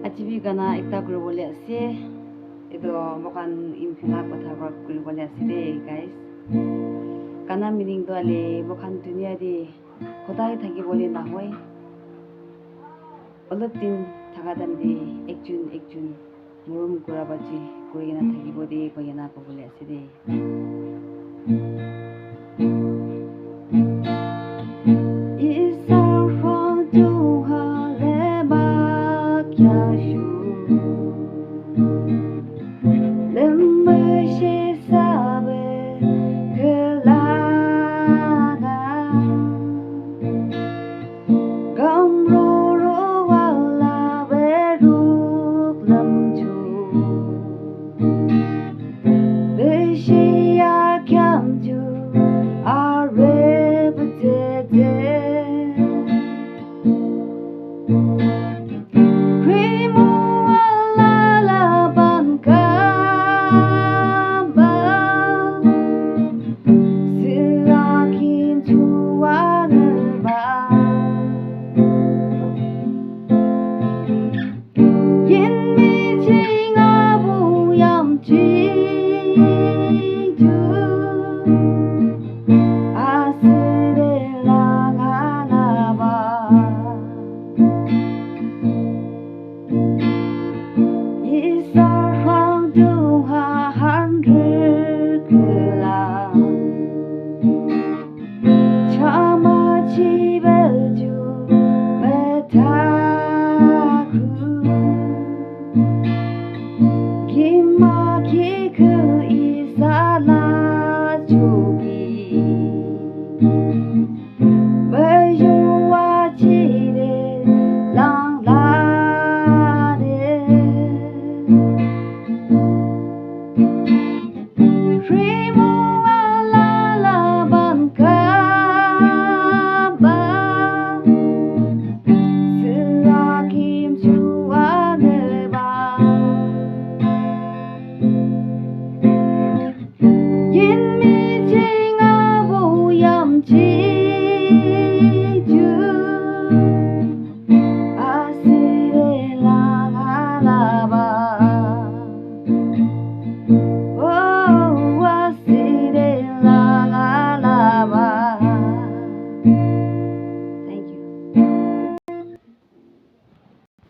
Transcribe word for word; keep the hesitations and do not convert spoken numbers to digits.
Aji bi gana ekta kuribole ase. Etu moikhan imphina kotha para kuribole ase de, guys. Gana meaning tu ale moikhan dunia de hodai thakibole nahoi. Olop din thaka time de ekjun ekjun morom kura baji kuri kena thakibo de koi kena kobole ase de.